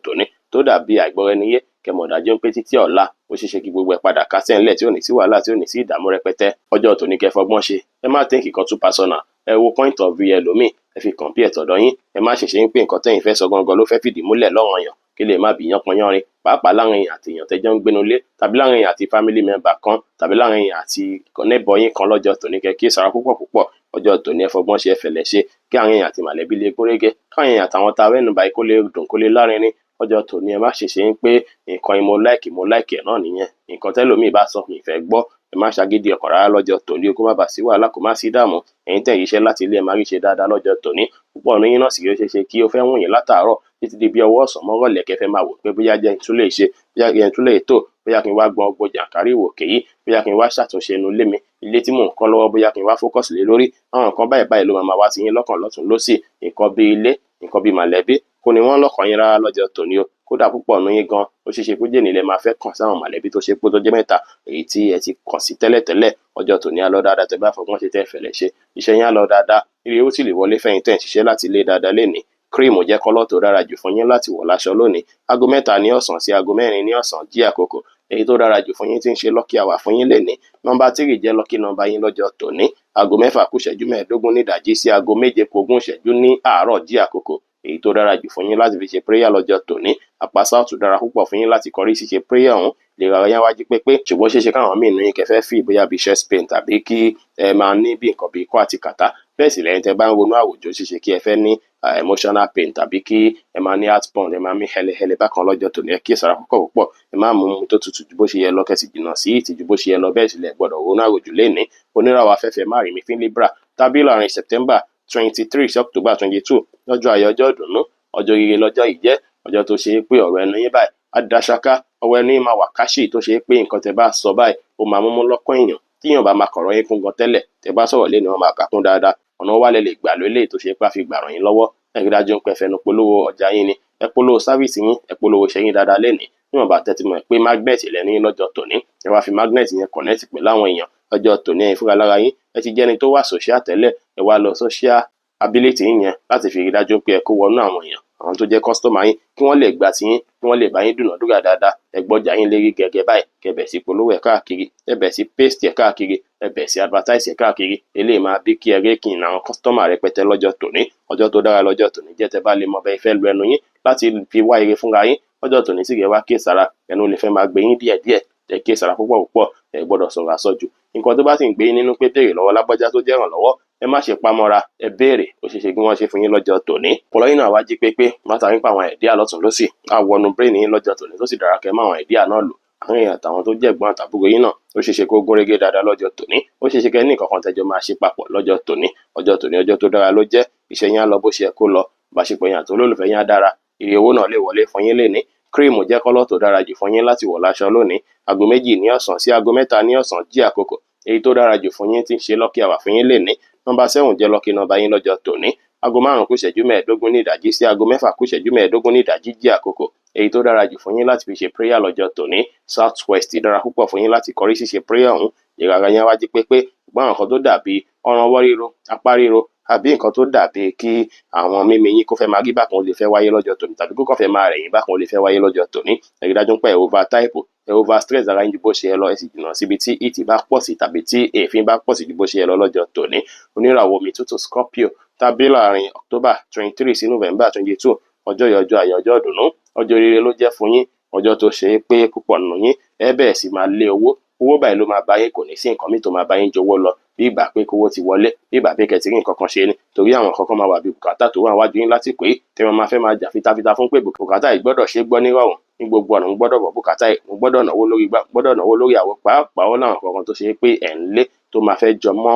tòní tó dàbí àìgbọ́ra-ẹni-yé, kẹ́ mọ̀ dájú pé títí ọ̀la, ó ṣeé ṣe kí gbogbo ẹ̀ padà kásẹ̀ ńlẹ̀ tí ò ní sí wàhálà, tí ò ní sí ìdààmú rẹpẹtẹ. Ọjọ́ tòní, kẹ́ fọgbọ́n ṣe. Ẹ má think nǹkan too personal. Ẹ wo point of view ẹlòmíì, ẹ fi compare tọ̀dọ̀ yín. Ẹ má ṣèṣe ń pé nǹkan tẹ́yin fẹ́ sọ gangan ló fẹ́ fìdí múlẹ̀ lọ́ranyàn, kí lè má bí yánpọnyánrin, pàápàá láàrin èèyàn àti èèyàn tẹ́jọ́ ń gbénu lé tàbí láàrin èèyàn àti family member kan tàbí láàrin èèyàn àti neighbor yín kan lọ́jọ́ tòní. Kẹ́ kíyèsára púpọ̀ púpọ̀. Ọjọ́ tòní, ẹ fọgbọ́n ṣe, ẹ fẹ̀lẹ̀ ṣe, kí àárín èèyàn àti mọ̀lẹ́bí lè gúnrégé, káàrin èèyàn àtàwọn tá a rẹ́nu báyìí kó lè dùn, kó lè lárinrin. Ọjọ́ tòní, ẹ má ṣèṣe ń pé nǹkan yìí mo like, mo like ẹ̀ náà nìyẹn, nǹkan tẹ́lòmíì bá sọ mi ì fẹ́ gbọ́. Ẹ má ṣagídí ọkàn rárá lọ́jọ́ tòní, kó má bàa sí wàhálà, kó má sí ìdààmú. Ẹ̀yin tẹ́ ń ṣiṣẹ́ láti ilé, ẹ máa rí ṣe dáadáa lọ́jọ́ tòní. Púpọ̀ nínú yín náà sì rí, ó ṣeé ṣe kí ó fẹ́ wùn yín látàárọ̀ títí di bí ọwọ́ ọ̀sán mọ́rọ̀lẹ́, kẹ́ fẹ́ máa wò pé bóyá jẹ́ n tún lè ṣe, bóyá kí n tún lè tò, bóyá kí n wá gbọn gbogbo jàǹkárí ìwòkè yìí, bóyá kí n wá ṣàtúnṣe inú ilé mi, ilé tí mò ń kọ́ lọ́wọ́, bóyá kí n wá focus lé lórí. Àwọn nǹkan báyìí báyìí ló máa máa wá sí yín lọ́kàn lọ́tùn lósì. Nǹkan bí ilé, nǹkan bí mọ̀lẹ́bí kò ní wọ́n lọ́kàn yín rárá lọ́jọ́ tòní o. Kódà púpọ̀ nínú yín gan, ó ṣeé ṣe kó jẹ́ nílẹ̀ máa fẹ́ kàn sáwọn mọ̀lẹ́bí tó ṣe pé tó jẹ́ mẹ́ta èyí tí ẹ ti kàn sí tẹ́lẹ̀tẹ́lẹ̀. Ọjọ́ tòní á lọ dáadáa tẹ́ bá fọgbọ́n ṣe, tẹ́ fẹ̀lẹ̀ ṣe. Iṣẹ́ yín á lọ dáadáa, ire ó sì lè wọlé fẹ́yìn tẹ́ ń ṣiṣẹ́ láti ilé dáadáa lénìí. Cream jẹ́ colour tó dára jù fún yín láti wọ̀ láṣọ lónìí. Aago 3 ní ọ̀sán sí aago 4 ní ọ̀sán jí àkókò. Èyí tó dára jù fún yín tí ń ṣe lucky hour fún yín lénìí. Nọ́mbà 3 jẹ́ lucky number yín lọ́jọ́ tòní. Aago 6:45 ní ìdájí sí aago 6:40 ní àárọ̀ jí àkókò. Èyí tó dára jù fún yín láti fi ṣe prayer lọ́jọ́ tòní, apá south dára púpọ̀ fún yín láti kọrí sí ṣe prayer ọ̀hún. Ìlera ara yín á wá jí pépé, ṣùgbọ́n ṣeéṣe káwọn míì nínú yín kẹ́ fẹ́ feel bóyá bíi chest pain tàbí kí ẹ máa ní bí nǹkan bíi ikọ́ àti kàtá. Bẹ́ẹ̀ sì lẹ́yìn tẹ́ bá ń ronú àròjù, ó ṣeéṣe kí ẹ fẹ́ ní emotional pain tàbí kí ẹ máa ní heartburn, ẹ máa mí hẹlẹhẹlẹ bákan lọ́jọ́ tòní. Ẹ kíyèsára púpọ̀ púpọ̀. Ẹ má mu ohun tó tutù ju bó ṣe yẹ lọ, kẹ́ sì jìnnà sí ìtìjú bó ṣe yẹ lọ. Bẹ́ẹ̀ sì lẹ gbọ́dọ̀ ronú àròjù lénìí. Oníràwọ̀ afẹ́fẹ́ má rí mi fín Libra tàbí láàrin September 23 sí October 22, lọ́jọ́ ayọ̀, ọjọ́ ìdùnnú, ọjọ́ rere lọ́jọ́ yìí jẹ́. Ọjọ́ tó ṣe é pé ọ̀rọ̀ ẹnu yín báyìí á da ṣáká, ọwọ́ ẹnu yín máa wà káṣí, tó ṣe é pé nǹkan tẹ́ bá sọ báyìí, ó máa múmú lọ́kàn èèyàn. Tíyàn bá máa kọ̀rọ̀ yín kún gan tẹ́lẹ̀, tẹ́ bá sọ̀rọ̀ lénìí, wọ́n máa kà kún dáadáa. Ọ̀nà wa lẹ lè gbà lólè tó ṣe é pé á fi gbà ràn yín lọ́wọ́? Ẹ rí dájú pé ẹ fẹnu polówó ọjà yín ni, ẹ polówó service yín, ẹ polówó iṣẹ́ yín dáadáa lénìí. Níwọ̀nba tẹ́tí mọ̀ pé magnet lẹ́nu yín lọ́jọ́ tòní, ẹ wá fi magnet yẹn connect pẹ̀lú àwọn èèyàn lọ́jọ́ tòní. Ẹ̀yin fúnra lára yín, ẹ ti jẹ́ni tó wà social tẹ́lẹ̀, ẹ wá lọ social ability yín yẹn láti fi rí dájú pé ẹ kó wọnú àwọn èèyàn, àwọn tó jẹ́ customer yín, kí wọ́n lè gbà tí yín, kí wọ́n lè bá yín dúnàádúrà dáadáa. Ẹ gbọ́jà yín lérí gẹ́gẹ́ báyìí, kẹ́ bẹ̀ sí polówó ẹ̀ káàkiri, ẹ bẹ̀ sí paste ẹ̀ káàkiri, ẹ bẹ̀ sí advertise ẹ̀ káàkiri. Eléyìí máa bí kí ẹ rí kí n àwọn customer rẹpẹtẹ lọ́jọ́ tòní. Ọjọ́ tó dára lọ́jọ́ tòní jẹ́ tẹ́ bá lè mọ bẹ́ẹ̀ fẹ́ lu ẹnu yín láti fi wá ire fúnra yín lọ́jọ́ tòní. Sì rẹ̀ wá kíyèsára, ẹnu lè fẹ́ máa gbé yín díẹ̀díẹ̀. Ẹ kíyèsára púpọ̀ púpọ̀, ẹ gbọ́dọ̀ sọ̀rọ̀ àsọjù. Nǹkan tó bá sì ń gbé yín nínú pé béèrè lọ́wọ́ lágbájá tó jẹ́ ìrànlọ́wọ́, ẹ má ṣe pamọ́ra, ẹ béèrè, ó ṣeé ṣe kí wọ́n ṣe fún yín lọ́jọ́ tòní. Ọpọlọ yín náà wá jí pépé látàrí pé àwọn idea lọ́tùn lósì á wọnú brain yín lọ́jọ́ tòní, tó sì dára kẹ́ mọ́ àwọn idea náà lò. Àwọn èèyàn àtàwọn tó jẹ́ ẹ̀gbọ́n àtàbúrò yín náà, ó ṣeé ṣe kó gún régé dáadáa lọ́jọ́ tòní. Ó ṣeé ṣe kẹ́ ní nǹkan kan tẹ́jọ máa ṣe papọ̀ lọ́jọ́ tòní. Ọjọ́ tòní, ọjọ́ tó dára ló jẹ́. Iṣẹ́ yín á lọ bó ṣe yẹ kó lọ, ìbáṣepọ̀ yín àti olólùfẹ́ yín á dára, ire owó náà lè wọlé fún yín lénìí. Cream jẹ́ colour tó dára jù fún yín láti wọ̀ láṣọ lónìí. Aago 2 ní ọ̀sán sí aago 3 ní ọ̀sán jí àkókò èyí tó dára jù fún yín tí ń ṣe lucky hour fún yín lénìí. Nọ́mbà 7 jẹ́ lucky number yín lọ́jọ́ tòní. Aago 4:45 ní ìdájí sí aago 6:45 ní ìdájí jí àkókò èyí tó dára jù fún yín láti fi ṣe prayer lọ́jọ́ tòní. South west dára púpọ̀ fún yín láti kọrí sí ṣe prayer ọ̀hún. Ìlera ara yín á wá jí pépé, ṣùgbọ́n àwọn nǹkan tó dàbí ọrùn ọwọ́ ríro, apá ríro, àbí nǹkan tó dàbí kí àwọn mímí yín kó fẹ́ máa rí bákan, ó lè fẹ́ wáyé lọ́jọ́ tòní, tàbí kó kàn fẹ́ máa rẹ̀ yín bákan, ó lè fẹ́ wáyé lọ́jọ́ tòní. Ẹ rí dájú pé ẹ over type, ẹ over stress ara yín ju bó ṣe yẹ lọ, ẹ sì jìnnà síbi tí heat bá pọ̀ sí tàbí tí èéfín bá pọ̀ sí ju bó ṣe yẹ lọ lọ́jọ́ tòní. Oníràwọ̀ omi tútù Scorpio tàbí láàrin October 23 sí November 22, ọjọ́ yìí, ọjọ́ ayọ̀, ọjọ́ ìdùnnú, ọjọ́ rere ló jẹ́ fún yín. Ọjọ́ tó ṣe é pé púpọ̀ nínú yín, ẹ bẹ̀rẹ̀ sí máa lé owó. Owó báyìí ló máa bá yín, kò ní sí nǹkan míì tó máa bá yín jowó lọ. Bí ìgbà pé kówó ti wọlé, bí ìgbà pé kẹ́ ti rí nǹkan kan ṣe ni, torí àwọn nǹkan kan máa wà bí bùkátà tó wà níwájú yín lásìkò yìí tí wọ́n máa fẹ́ máa jà fitafita fún pé bùkátà yìí gbọ́dọ̀ ṣe gbọ́ nírọ̀rùn ní gbogbo ọ̀nà, mo gbọ́dọ̀ bọ̀ bùkátà yìí, mo gbọ́dọ̀ náwó lórí igbá, gbọ́dọ̀ náwó lórí àwo. Pàápàá ó láwọn nǹkan kan tó ṣe é pé ẹ̀ ń lé tó máa fẹ́ jọ mọ́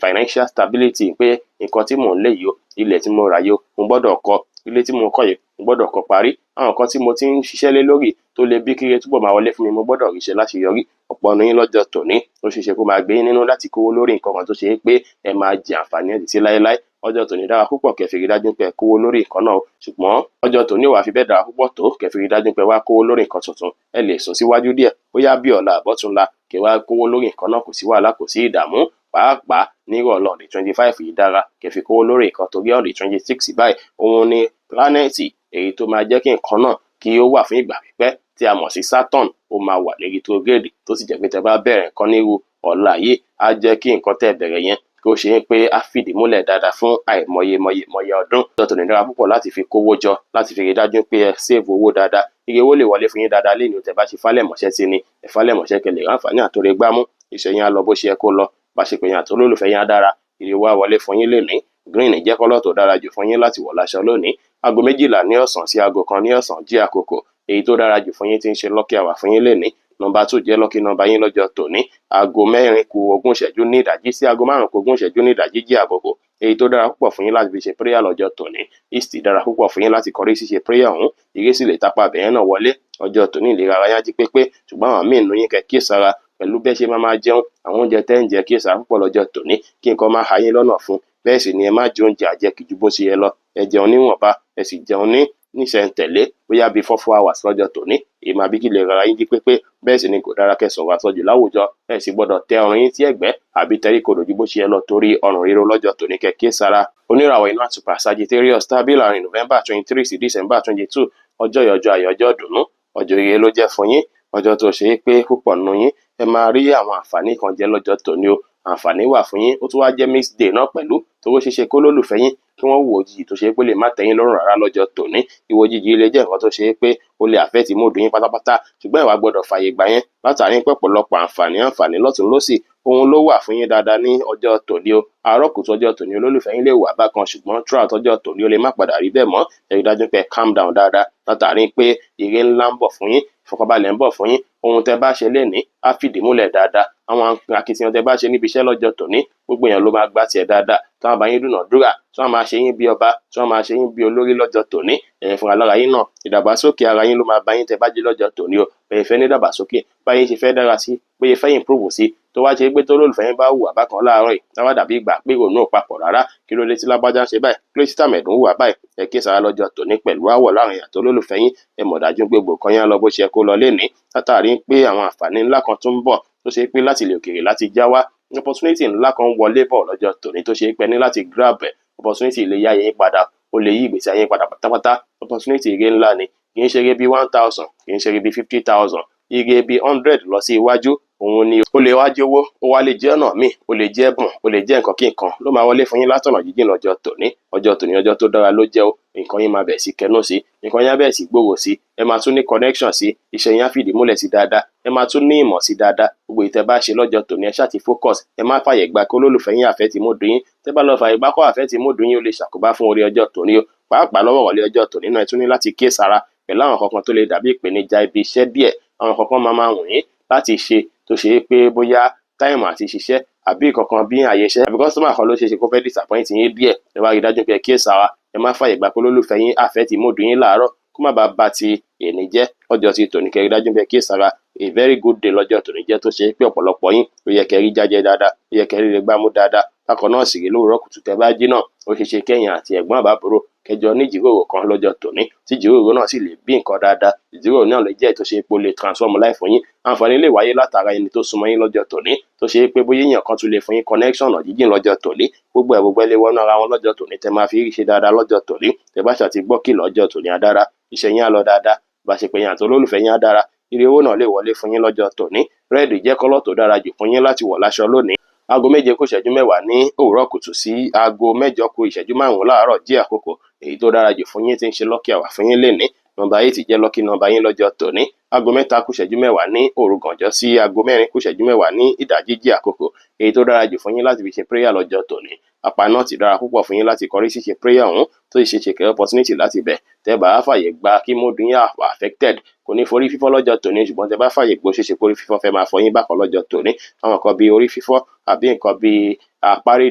financial stability, pé nǹkan tí mò ń lé yìí o, ilẹ̀ tí mo rà yìí o, mo gbọ́dọ̀ kọ́ ilé tí mo kọ́ yìí, mo gbọ́dọ̀ kọ́ parí. Àwọn nǹkan tí mo ti ń ṣiṣẹ́ lé lórí tó lè bí kíre túbọ̀ máa wọlé fún mi, mo gbọ́dọ̀ ríṣẹ́ láṣeyọrí. Ọ̀pọ̀ nínú yín lọ́jọ́ tòní, ó ṣeé ṣe kó máa gbé yín nínú láti kówó lórí nǹkan kan tó ṣe é pé ẹ máa jẹ àǹfààní ẹ̀ títí láéláé. Ọjọ́ tòní dára púpọ̀ kẹ́ fi rí dájú pé ẹ kówó lórí nǹkan náà, ṣùgbọ́n ọjọ́ tòní ò wá fi bẹ́ẹ̀ dára púpọ̀ tó kẹ́ fi rí dájú pé wá kówó lórí nǹkan tuntun. Ẹ lè sún síwájú díẹ̀, bóyá bí ọ̀la àbọ̀túnla, kẹ́ wá kówó lórí nǹkan náà, kò sí wàhálà, kò sí ìdààmú. Pàápàá nírọ̀lẹ́ on the 25 yìí dára kẹ́ fi kówó lórí nǹkan, torí on the 26 báyìí, òun ni planet èyí tó máa jẹ́ kí nǹkan náà kí ó wà fún ìgbà pípẹ́ tí a mọ̀ sí Saturn, ó máa wà ní retrograde, tó sì jẹ́ pé tẹ́ bá bẹ̀rẹ̀ nǹkan nírú ọ̀la yìí, á jẹ́ kí nǹkan tẹ́ bẹ̀rẹ̀ yẹn kó ṣe é pé á fìdí múlẹ̀ dáadáa fún àìmọye mọye mọye ọdún. Ọjọ́ tòní dára púpọ̀ láti fi kówó jọ, láti fi rí dájú pé ẹ save owó dáadáa. Ire owó lè wọlé fún yín dáadáa lénìí tẹ́ bá ṣe fálẹ̀mọ́ṣẹ́ sí ni. Ẹ fálẹ̀mọ́ṣẹ́ kẹ́ lè ráǹfààní àtòrè gbámú. Iṣẹ́ yín á lọ bó ṣe yẹ kó lọ, ìbáṣepọ̀ yín àti olólùfẹ́ yín á dára, ire owó á wọlé fún yín lénìí. Green jẹ́ colour tó dára jù fún yín láti wọ̀ láṣọ lónìí. Aago 12 ní ọ̀sán sí aago 1 ní ọ̀sán jí àkókò èyí tó dára jù fún yín tí ń ṣe lucky hour fún yín lénìí. Nọ́mbà 2 jẹ́ lucky number yín lọ́jọ́ tòní. Aago 3:20 ní ìdájí sí aago 4:20 ní ìdájí jí àkókò èyí tó dára púpọ̀ fún yín láti fi ṣe prayer lọ́jọ́ tòní. East dára púpọ̀ fún yín láti kọrí sí ṣe prayer ọ̀hún. Ire sì lè tapá abẹ̀yẹn náà wọlé. Ọjọ́ tòní, ìlera ara yín á jí pépé, ṣùgbọ́n àwọn míì nínú yín, kẹ́ kíyèsára pẹ̀lú bẹ́ẹ̀ ṣe máa máa jẹun. Àwọn oúnjẹ tẹ́ ń jẹ, kíyèsára púpọ̀ lọ́jọ́ tòní kí nǹkan má ha yín lọ́nà fún. Bẹ́ẹ̀ sì ni ẹ má jẹ oúnjẹ àjẹkù ju bó ṣe yẹ lọ. Ẹ jẹun níwọ̀nba, ẹ sì jẹun ní níṣẹ̀ntẹ̀lé, bóyá bíi 4 4 hours lọ́jọ́ tòní. Èyí máa bí kí ìlera ara yín jí pépé. Bẹ́ẹ̀ sì ni kò dára kẹ́ sọ̀rọ̀ àsọjù láwùjọ. Ẹ sì gbọ́dọ̀ tẹ ọrùn yín sí ẹ̀gbẹ́ àbí tẹrí kodò ju bó ṣe yẹ lọ torí ọrùn ríro lọ́jọ́ tòní, kẹ́ kíyèsára. Oníràwọ̀ iná àtùpà Sagittarius tàbí láàrin November 23 sí December 22, ọjọ́ yìí, ọjọ́ ayọ̀, ọjọ́ ìdùnnú, ọjọ́ ire ló jẹ́ fún yín. Ọjọ́ tó ṣe é pé púpọ̀ nínú yín, ẹ máa rí àwọn àǹfààní kan jẹ lọ́jọ́ tòní o. Àǹfààní wà fún yín. Ó tún wá jẹ́ mixed day náà pẹ̀lú, tó ó ṣeéṣe kó lólùfẹ́ yín kí wọ́n wò òjijì tó ṣe pé lè má tẹ́ yín lọ́rùn rárá lọ́jọ́ tòní. Ìwò òjijì lè jẹ́ nǹkan tó ṣe pé ó lè affect mood yín pátápátá, ṣùgbọ́n ìwà gbọ́dọ̀ fààyè gbà yẹn látàrí pé ọ̀pọ̀lọpọ̀ àǹfààní lọ́tùn lósì òun ló wà fún yín dáadáa ní ọjọ́ tòní o. Àárọ̀ kùtù ọjọ́ tòní, olólùfẹ́ yín lè wà bákan, ṣùgbọ́n throughout ọjọ́ tòní ó lè má padà rí bẹ́ẹ̀ mọ́. Ẹ rí dájú pé calm down dáadáa látàrí pé ire ńlá ń bọ̀ fún yín, ìfọ̀kànbalẹ̀ ń bọ̀ fún yín. Ohun tẹ́ bá ṣe lénìí á fìdí múlẹ̀ dáadáa. Àwọn akitiyan tẹ́ bá ṣe níbi iṣẹ́ lọ́jọ́ tòní, gbogbo èèyàn ló máa gbá tiẹ̀ dáadáa, tí wọ́n bá yín dúnàádúrà, tí wọ́n máa ṣe yín bí ọba, tí wọ́n máa ṣe yín bí olórí lọ́jọ́ tòní. Ẹ̀yin fúnra lára yín náà, ìdàgbàsókè ara yín ló máa bá yín tẹ́ bá jí lọ́jọ́ tòní o. Bẹ́ẹ̀ fẹ́ ní ìdàgbàsókè, báyìí ṣe fẹ́ dára sí, bóyá fẹ́ improve sí, tó wá ṣe pé tó lólùfẹ́ yín bá hùwà bákan láàárọ̀ yìí, táwa dàbí ìgbà pé ìrònú ò papọ̀ rárá. Kí ló dé tí lágbájá ń ṣe báyìí? Kí ló dé tí tàmẹ̀dù ń hùwà báyìí? Ẹ kíyèsára lọ́jọ́ tòní pẹ̀lú àwọ̀ láàrin àti olólùfẹ́ yín. Ẹ mọ̀ dájú pé gbogbo nǹkan yẹn á lọ bó ṣe yẹ kó lọ lénìí, látàrí pé àwọn àǹfààní ńlá kan tún ń bọ̀ tó ṣe pé láti ilẹ̀ òkèèrè láti já wá. Opportunity ńlá kan wọlé bọ̀ lọ́jọ́ tòní tó ṣe pé ní láti grab ẹ̀. Opportunity lè yá yín padà, ó lè yí ìgbésí ayé yín padà pátápátá. Opportunity ire ńlá ni, kì í ṣe eré bíi 1,000, kì í ṣe eré bíi 50,000, ire bíi 100 lọ sí iwájú òun ni. Ó lè wá jẹ́ owó, ó wá lè jẹ́ ọ̀nà míì, ó lè jẹ́ ẹ̀bùn, ó lè jẹ́ nǹkan kí nǹkan ló máa wọlé fún yín látọ̀nà jíjìn lọ́jọ́ tòní. Ọjọ́ tòní, ọjọ́ tó dára ló jẹ́ o. Nǹkan yín máa bẹ̀ sí kẹnú sí, nǹkan yín á bẹ̀ sí gbòòrò sí, ẹ máa tún ní connection sí, iṣẹ́ yín á fìdí múlẹ̀ sí dáadáa, ẹ máa tún ní ìmọ̀ sí dáadáa. Gbogbo ìtẹ́ bá ṣe lọ́jọ́ tòní, ẹ ṣáà ti focus. Ẹ má fàyè gbà kó olólùfẹ́ yín affect mood yín. Tẹ́ bá lọ fàyè gbà kó affect mood yín, ó lè ṣàkóbá fún orí ọjọ́ tòní o. Pàápàá lọ́wọ́ ìrọ̀lẹ́ ọjọ́ tòní náà, ẹ tún ní láti kíyèsára pẹ̀lú àwọn kankan tó lè dàbí ìpèníjà ibi iṣẹ́ díẹ̀. Àwọn kankan máa máa wù yín láti ṣe tó ṣe é pé bóyá time àti ṣiṣẹ́ àbí kankan bí àyè iṣẹ́ àbí customer kan ló ṣe é ṣe kó fẹ́ disappoint yín díẹ̀. Ẹ wá rí dájú pé ẹ kíyèsára, ẹ má fàyè gbà kó olólùfẹ́ yín affect mood yín láàárọ̀, kó má bàa bá ti èní jẹ́ lọ́jọ́ ti tòní. Kẹ́ rí dájú pé ẹ kíyèsára. A very good day lọ́jọ́ tòní jẹ́, tó ṣe pé ọ̀pọ̀lọpọ̀ yín ó yẹ kẹ́ rí jájẹ dáadáa, ó yẹ kẹ́ rí lè gbámú dáadáa. Bákan náà sì rí, lówùúrọ̀ kùtù tẹ́ bá jí náà, ó ṣeé ṣe kẹ́yìn àti ẹ̀gbọ́n àbábúrò kẹjọ ní ìjíròrò kan lọ́jọ́ tòní, tí ìjíròrò náà sì lè bí nǹkan dáadáa. Ìjíròrò náà lè jẹ́ tó ṣe pé ó lè transform life yín. Àǹfààní lè wáyé látara ẹni tó súnmọ́ yín lọ́jọ́ tòní, tó ṣe pé bóyá èèyàn kan tún lè fún yín connection ọ̀nà jíjìn lọ́jọ́ tòní. Gbogbo ẹ̀ gbogbo ẹ lè wọnú ara wọn lọ́jọ́ tòní tẹ́ máa fi ṣe dáadáa lọ́jọ́ tòní. Tẹ́ bá ṣàti gbọ́ kìlọ̀, ọjọ́ tòní á dára, iṣẹ́ yín á lọ dáadáa, ìbáṣepọ̀ yín àti olólùfẹ́ yín á dára, ire owó náà lè wọlé fún yín lọ́jọ́ tòní. Red jẹ́ colour tó dára jù fún yín láti wọ̀ láṣọ lónìí. 7:50 ní òwúrọ̀ kùtù sí 7:55 láàárọ̀ jẹ́ àkókò èyí tó dára jù fún yín tí ń ṣe lucky hour fún yín lénìí. Nọ́mbà 8 jẹ́ lucky number yín lọ́jọ́ tòní. 2:50 ní òru gànjọ́ sí 3:50 ní ìdájí jẹ́ àkókò èyí tó dára jù fún yín láti fi ṣe prayer lọ́jọ́ tòní. Apá náà ti dára púpọ̀ fún yín láti kọrí sí ṣe prayer ọ̀hún, tó sì ṣe ṣe kẹ́ opportunity láti bẹ̀. Tẹ́ bá fàyè gba kí mood yín affected, kò ní forí fífọ́ lọ́jọ́ tòní, ṣùgbọ́n tẹ́ bá fàyè gbó, ṣeéṣe kórí fífọ́ fẹ́ máa fọ yín bákan lọ́jọ́ tòní. Àwọn nǹkan bíi orí fífọ́ àbí nǹkan bíi apárí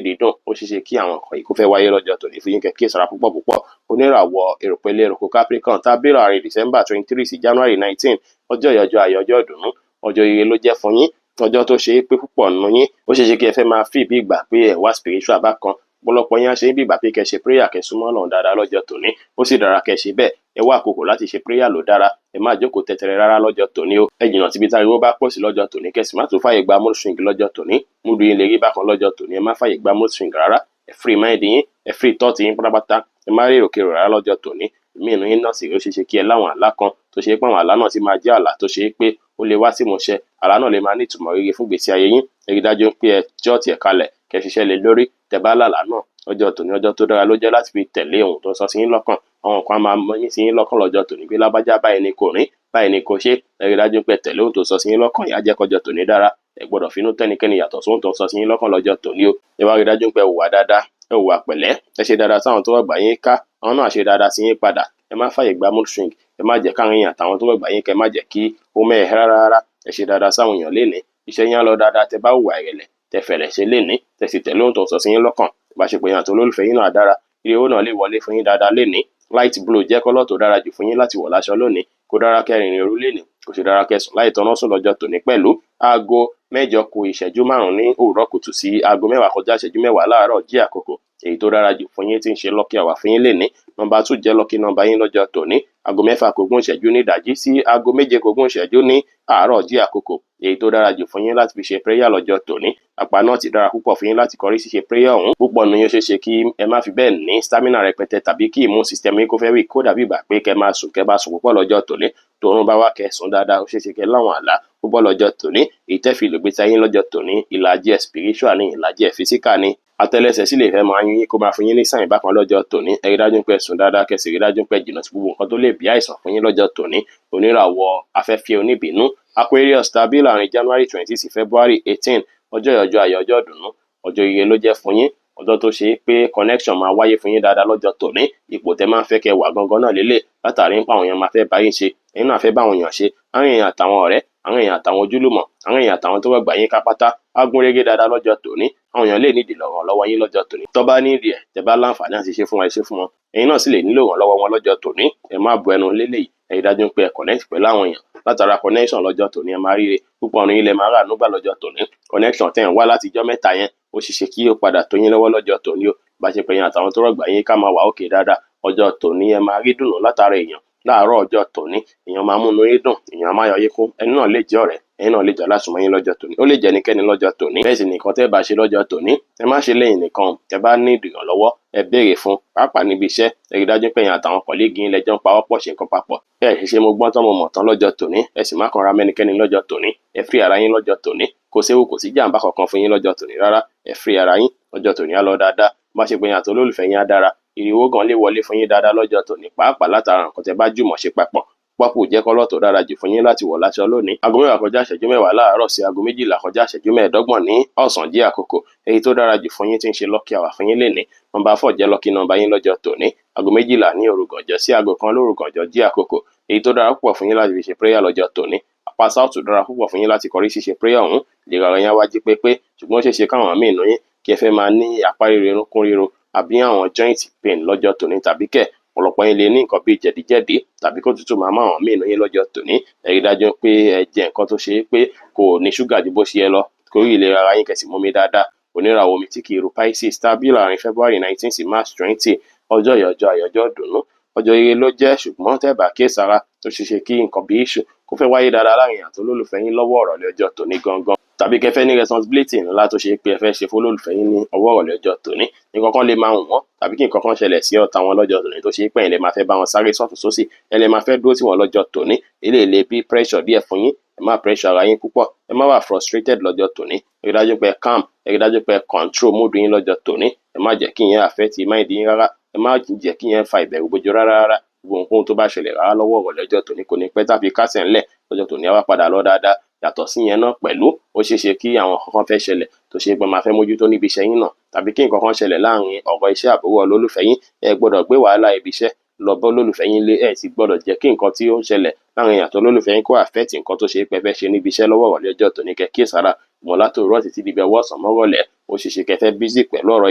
dídùn, ó ṣeéṣe kí àwọn nǹkan yìí kó fẹ́ wáyé lọ́jọ́ tòní fún yín. Kẹ́ kíyèsára púpọ̀ púpọ̀. Oníràwọ̀ èròpẹ̀lẹ̀ èròkò Capricorn tàbí láàrin December 23 sí January 19, ọjọ́ ìyọjọ́ ayọ̀, ọjọ́ ìdùnnú, ọjọ́ ire ló jẹ́ fún yín. Ọjọ́ tó ṣe é pé púpọ̀ nínú yín, ó ṣeéṣe kí ẹ fẹ́ máa feel bí ìgbà pé ẹ wá spiritual bákan. Ọ̀pọ̀lọpọ̀ yín á ṣe bí ìgbà pé kẹ́ ṣe prayer, kẹ́ súnmọ́ Ọlọ́run dáadáa lọ́jọ́ tòní. Ó sì dára kẹ́ ṣe bẹ́ẹ̀. Ẹ wá àkókò láti ṣe prayer ló dára. Ẹ má jókòó tẹtẹrẹ rárá lọ́jọ́ tòní o. Ẹ jìnnà síbi táriwo bá pọ̀ sí lọ́jọ́ tòní, kẹ́ sì má tún fàyè gba mood swing lọ́jọ́ tòní. Mood yín lè rí bákan lọ́jọ́ tòní. Ẹ má fàyè gba mood swing rárá. Ẹ free mind yín, ẹ free thought yín pátápátá. Ẹ má rí èròkérò rárá lọ́jọ́ tòní. Ìmí inú yín náà sì rí, ó ṣeé ṣe kí ẹ láwọn àlá kan tó ṣe pé àwọn àlá náà ti máa jẹ́ àlá tó ṣe pé ó lè wá sí ìmúṣẹ. Àlá náà lè máa ní ìtumọ̀ rere fún ìgbésí ayé yín. Ẹ rí dájú pé ẹ jot ẹ̀ kalẹ̀, kẹ́ ṣiṣẹ́ lé lórí tẹ́ bá lálàá náà. Ọjọ́ tòní, ọjọ́ tó dára ló jẹ́ láti fi tẹ̀lé ohun tó ń sọ sí yín lọ́kàn. Àwọn kan á máa mí sí yín lọ́kàn lọ́jọ́ tòní pé lágbájá, báyìí ni kò rìn, báyìí ni kò ṣe. Ẹ rí dájú pé tẹ̀lé ohun tó sọ sí yín lọ́kàn yìí, á jẹ́ kọjọ́ tòní dára. Ẹ gbọ́dọ̀ finú tẹ́nikẹ́ni yàtọ̀ sóhun tó ń sọ sí yín lọ́kàn lọ́jọ́ tòní o. Ẹ wá rí dájú pé ẹ hùwà dáadáa, ẹ hùwà pẹ̀lẹ́, ẹ ṣe dáadáa sáwọn tó rọ̀gbà yín ká, àwọn náà ṣe dáadáa sí yín padà. Ẹ má fàyè gba mood swing. Ẹ má jẹ́ káwọn èèyàn àtàwọn tó rọ̀gbà yín kẹ́ má jẹ́ kí ó mẹ́hẹ rárá rárá. Ẹ ṣe dáadáa sáwọn èèyàn lénìí, iṣẹ́ yín á lọ dáadáa tẹ́ bá hùwà ìrẹ̀lẹ̀, tẹ́ fẹ̀rẹ̀ ṣe lénìí, tẹ́ sì tẹ̀lé ohun tó ń sọ sí yín lọ́kàn. Ìbáṣepọ̀ yín àti olólùfẹ́ yín náà dára, ire owó náà lè wọlé fún yín dáadáa lénìí. Light blue jẹ́ colour tó dára jù fún yín láti wọ̀ láṣọ lónìí. Kò dára kẹ́ rìnrìn òru lénìí, kò sì dára kẹ́ sùn láì tọ́ná sùn lọ́jọ́ tòní pẹ̀lú. 8:55 ní òwúrọ̀ kùtù sí 9:50 láàárọ̀ jí àkókò èyí tó dára jù fún yín tí ń ṣe lucky hour fún yín lénìí. Nọ́mbà 2 jẹ́ lucky number yín lọ́jọ́ tòní. 5:40 ní ìdájí sí 6:20 ní àárọ̀ jí àkókò èyí tó dára jù fún yín láti fi ṣe prayer lọ́jọ́ tòní. Àpá náà ti dára púpọ̀ fún yín láti kọrí sí ṣe prayer ọ̀hún. Púpọ̀ nínú yín, ó ṣeé ṣe kí ẹ má fi bẹ́ẹ̀ ní stamina rẹpẹtẹ tàbí kí immune system yín kó fẹ́ weak, kó dàbí ìgbà pé kẹ́ máa sùn, kẹ́ bá sùn púpọ̀ lọ́jọ́ tòní. Tòrun bá wá, kẹ́ sùn dáadáa, ó ṣeé ṣe kẹ́ láwọn àlá. Ó Púpọ̀ lọ́jọ́ tòní. Èyí tẹ́ fi lògbèsè ayé lọ́jọ́ tòní, ìlàjì ẹ̀ spiritual ní, ìlàjì ẹ̀ physical ní. Àtẹ́lẹsẹ̀ sì lè fẹ́ máa yún yín, kó máa fún yín ní sign bákan lọ́jọ́ tòní. Ẹ rí dájú pé ẹ sùn dáadáa, kẹ́ sì rí dájú pé ẹ jìnnà sí gbogbo nǹkan tó lè bí àìsàn fún yín lọ́jọ́ tòní. Oníràwọ̀ afẹ́fẹ́ oníbínú Aquarius tàbí láàrin January 20 sí February 18, ọjọ́ ọjọ́ ayọ̀, ọjọ́ ìdùnnú, ọjọ́ ire ló jẹ́ fún yín. Ọjọ́ tó ṣe é pé connection máa wáyé fún yín dáadáa lọ́jọ́ tòní. Ipò tẹ́ máa ń fẹ́ kẹ́ wà gangan náà lélẹ̀, látàrí ń pa àwọn èèyàn máa fẹ́ bá yín ṣe, ẹ̀yin náà fẹ́ bá àwọn èèyàn ṣe, àwọn èèyàn àtàwọn ọ̀rẹ́, àwọn èèyàn àtàwọn ojúlùmọ̀, àwọn èèyàn àtàwọn tó rọ̀gbà yín ká pátá á gún régé dáadáa lọ́jọ́ tòní. Àwọn èèyàn lè nídìí ìrànlọ́wọ́ yín lọ́jọ́ tòní. Tó bá nídìí ẹ̀, tẹ́ bá láǹfààní àti ṣe fún wọn, ẹ ṣe fún wọn. Ẹ̀yin náà sì lè nílò ìrànlọ́wọ́ wọn lọ́jọ́ tòní. Ẹ má bu ẹnu lélẹ̀ yìí. Ẹ rí dájú pé ẹ connect pẹ̀lú àwọn èèyàn. Látara connection lọ́jọ́ tòní, ẹ máa ríre púpọ̀ ọ̀run ilẹ̀, máa rà núgbà lọ́jọ́ tòní. Connection tẹ́ ń wá láti ijọ́ mẹ́ta yẹn, ó ṣeé ṣe kí ó padà tó yín lọ́wọ́ lọ́jọ́ tòní o. Bá ṣe pé yín àtàwọn tó rọ̀gbà yín ká máa wà òkè dáadáa ọjọ́ tòní. Ẹ máa rí dùnú látara èèyàn láàárọ̀ ọjọ́ tòní. Èèyàn máa múnú yín dùn, èèyàn máa yọ yín kún. Ẹni náà lè jẹ́ ọ̀rẹ́, ẹni náà lè jẹ́ alásùnmọ́ yín lọ́jọ́ tòní, ó lè jẹ́ ẹnikẹ́ni lọ́jọ́ tòní. Bẹ́ẹ̀ sì nìkan tẹ́ bá ṣe lọ́jọ́ tòní, ẹ má ṣe lẹ́yìn nìkan. Tẹ́ bá ní ìrànlọ́wọ́, ẹ béèrè fún, pàápàá níbi iṣẹ́. Ẹ rí dájú pé ẹ̀yin àtàwọn colleague yín lẹ́jọ́ ń pawọ́pọ̀ ṣe nǹkan papọ̀. Ẹ ṣe ṣe mo gbọ́n tán, mo mọ̀ tán lọ́jọ́ tòní. Ẹ sì má kanra mẹ́nikẹ́ni lọ́jọ́ tòní. Ẹ free ara yín lọ́jọ́ tòní. Kò séwu, kò sí jàǹbá kankan fún yín lọ́jọ́ tòní rárá. Ẹ free ara yín lọ́jọ́ tòní, á lọ dáadáa. Bá ṣe pé yín àti olólùfẹ́ yín á dára. Ìrìwó gan lè wọlé fún yín dáadáa lọ́jọ́ tòní, pàápàá látara nǹkan tẹ́ bá jùmọ̀ ṣe papọ̀. Purple jẹ́ colour tó dára jù fún yín láti wọ̀ láṣọ lónìí. 10:40 láàárọ̀ sí 11:35 ní ọ̀sán jí àkókò. Èyí tó dára jù fún yín tí ń ṣe lucky hour fún yín lénìí, number 4 jẹ́ lucky number yín lọ́jọ́ tòní. 12:00 ní òru gànjọ́ sí 1:00 lóru gànjọ́ jí àkókò. Èyí tó dára púpọ̀ fún yín láti fi ṣe prayer lọ́jọ́ tòní, apá south dára púpọ̀ fún yín láti kọrí ṣíṣe prayer ọ̀hún. Ìlera ara yín á wá jí pépé, ṣùgbọ́n ó ṣeé ṣe káwọn míì nù yín kí ẹ fẹ́ máa ní apá ríro, orúnkún ríro àbí àwọn joint pain lọ́jọ́ tòní, tàbí kẹ̀ ọ̀pọ̀lọpọ̀ yín lè ní nǹkan bíi jẹ̀díjẹ̀dí, tàbí kó tútù máa mú àwọn míì nù yín lọ́jọ́ tòní. Ẹ rí dájú pé ẹ jẹ nǹkan tó ṣe é pé kò ní ṣúgà ju bó ṣe yẹ lọ torí ìlera ara yín, kẹ́ sì mumi dáadáa. Oníràwọ̀ omi tí kì í ru Pisces tàbí láàrin February 19 sí March 20, ọjọ́ yìí, ọjọ́ ayọ̀, ọjọ́ ìdùnnú, ọjọ́ ire ló jẹ́, ṣùgbọ́n tẹ́ bá kíyèsára, ó ṣeé ṣe kí nǹkan bí issue kó fẹ́ wáyé dáadáa láàrin àti olólùfẹ́ yín lọ́wọ́ ọ̀rọ̀lẹ́ ọjọ́ tòní gangan, tàbí kẹ́ fẹ́ ní responsibility ńlá tó ṣe pé ẹ fẹ́ ṣe fólólùfẹ́ yín ní ọwọ́ ọ̀rọ̀lẹ́ ọjọ́ tòní. Nǹkan kan lè máa wù wọ́n, tàbí kí nǹkan kan ṣẹlẹ̀ sí ọ̀tá wọn lọ́jọ́ tòní tó ṣe pé ẹ̀yin lè máa fẹ́ bá wọn sáré sọ́tùn sósì, ẹ lè máa fẹ́ dúró tì wọ́n lọ́jọ́ tòní. Eléyìí lè bí pressure díẹ̀ fún yín. Ẹ má pressure ara yín púpọ̀, ẹ má wà frustrated lọ́jọ́ tòní. Ẹ rí dájú pé ẹ calm, ẹ rí dájú pé ẹ control mood yín lọ́jọ́ tòní. Ẹ má jẹ́ kí ìyẹn affect mind yín rárá, ẹ má jẹ́ kí ìyẹn fa ìbẹ̀rù bojo rárá rárá. Gbogbo nǹkan tó bá ṣẹlẹ̀ rárá lọ́wọ́ ọ̀rọ̀lẹ́ ọjọ́ tòní, kò ní pẹ́ tá fi kásẹ̀ ńlẹ̀ lọ́jọ́ tòní, á wá padà lọ dáadáa. Yàtọ̀ sí yẹn náà pẹ̀lú, ó ṣeé ṣe kí àwọn nǹkan kan fẹ́ ṣẹlẹ̀ tó ṣe pé máa fẹ́ mójútó níbi iṣẹ́ yín náà, tàbí kí nǹkan kan ṣẹlẹ̀ láàrin ọ̀rọ̀ iṣẹ́ àbúrò olólùfẹ́ yín. Ẹ gbọ́dọ̀ gbé wàhálà ibi iṣẹ́ lọ bọ́ olólùfẹ́ yín lé. Ẹ sì gbọ́dọ̀ jẹ́ kí nǹkan tí ó ń ṣẹlẹ̀ láàrin àti olólùfẹ́ yín kó affect nǹkan tó ṣe pé ẹ fẹ́ ṣe níbi iṣẹ́ lọ́wọ́ ìrọ̀lẹ́ ọjọ́ tòní. Kẹ́ kíyèsára mọ̀ látòwúrọ̀ títí di bí ọwọ́ ọ̀sán mọ́rọ̀lẹ́, ó ṣeé ṣe kẹ́ fẹ́ busy pẹ̀lú ọ̀rọ̀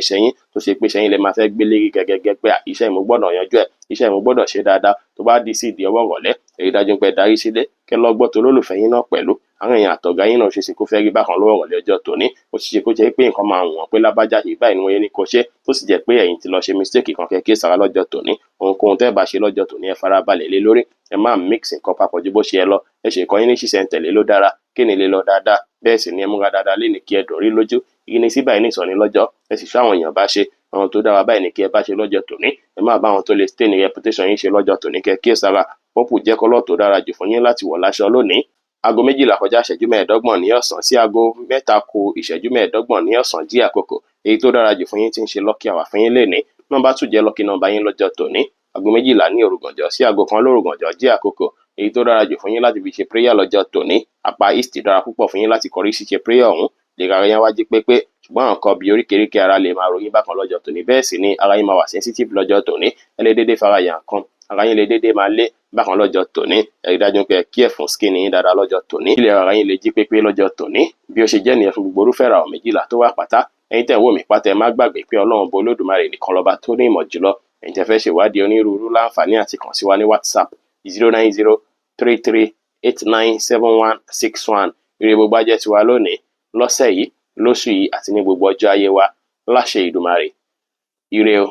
iṣẹ́ yín, tó ṣe pé iṣẹ́ yín lẹ máa fẹ́ gbé lérí gẹ́gẹ́gẹ́ pé iṣẹ́ yìí mo gbọ́dọ̀ yanjú ẹ̀, iṣẹ́ yìí mo gbọ́dọ̀ ṣe dáadáa. Tó bá di sí ìdí ọwọ́ ìrọ̀lẹ́, ẹ rí dájú pé ẹ darí sílé, kẹ́ lọ gbọ́ tó olólùfẹ́ yín náà pẹ̀lú. Àwọn èèyàn àtọ̀gá yín náà, ṣeé ṣe kó fẹ́ rí bákan lọ́wọ́ ìrọ̀lẹ́ ọjọ́ tòní. Ó ṣeé ṣe kó jẹ́ pé nǹkan máa wù wọ́n pé lágbájá ṣe báyìí ni wọ́n yé ní kó ṣe, tó sì jẹ́ pé ẹ̀yin ti lọ ṣe mistake kan. Kẹ́ kíyèsára lọ́jọ́ tòní. Ohunkóhun tẹ́ bá ṣe lọ́jọ́ tòní, ẹ farabalẹ̀ lé lórí. Ẹ má mix nǹkan papọ̀ ju bó ṣe yẹ lọ. Ẹ ṣe nǹkan yín ní ṣísẹ̀ntẹ̀lé ló dára kí ni lè lọ dáadáa. Bẹ́ẹ̀ sì ni ẹ múra dáadáa lénìí kí ẹ dùn rí lójú. Ìrínisí báyìí ní ìsọ̀ní lọ́jọ́. Ẹ sì ṣọ́ àwọn èèyàn bá ṣe. Àwọn tó dára báyìí ní kí ẹ bá ṣe lọ́jọ́ tòní. Ẹ má bá àwọn tó lè stain reputation yín ṣe lọ́jọ́ tòní. Kẹ́ kíyèsára. Purple jẹ́ colour tó dára jù fún yín láti wọ̀ láṣọ lónìí. 12:25 ní ọ̀sán sí 2:45 ní ọ̀sán jí àkókò. Èyí tó dára jù fún yín tí ń ṣe lucky hour fún yín lénìí, number 2 jẹ́ lucky number yín lọ́jọ́ tòní. 12:00 ní òru gànjọ́ sí 1:00 lóru gànjọ́ jí àkókò. Èyí tó dára jù fún yín láti fi ṣe prayer lọ́jọ́ tòní, apá east dára púpọ̀ fún yín láti kọrí ṣíṣe prayer ọ̀hún. Ìlera ara yín á wá jí pépé, ṣùgbọ́n àwọn nǹkan bíi oríkèéríkèé ara lè máa ròyìn bákan lọ́jọ́ tòní. Bẹ́ẹ̀ sì ni ara yín máa wà sensitive lọ́jọ́ tòní. Ẹ lè dédé fara yà nǹkan, ara yín lè dédé máa lé bákan lọ́jọ́ tòní. Ẹ rí dájú pé ẹ kí ẹ̀ fún skin yín dáadáa lọ́jọ́ tòní, kí ìlera ara yín lè jí pépé lọ́jọ́ tòní. Bí ó ṣe jẹ́ nìyẹn fún gbogbo irúfẹ́ ìràwọ̀ 12 tó wà pátá. Ẹ̀yin tẹ́ ń wò mí pátá, ẹ má gbàgbé pé Ọlọ́run bọ Olódùmarè nìkan lọ́ba tó ní ìmọ̀ jùlọ. Ẹ̀yin tẹ́ fẹ́ ṣèwádìí onírúurú, láǹfààní àti kàn sí wa ní WhatsApp 09033897161. Ire gbogbo á jẹ́ tiwa lónìí, lọ́sẹ̀ yìí, lóṣù yìí àti ní gbogbo ọjọ́ ayé wa láṣẹ Ìdùmarè. Ire o.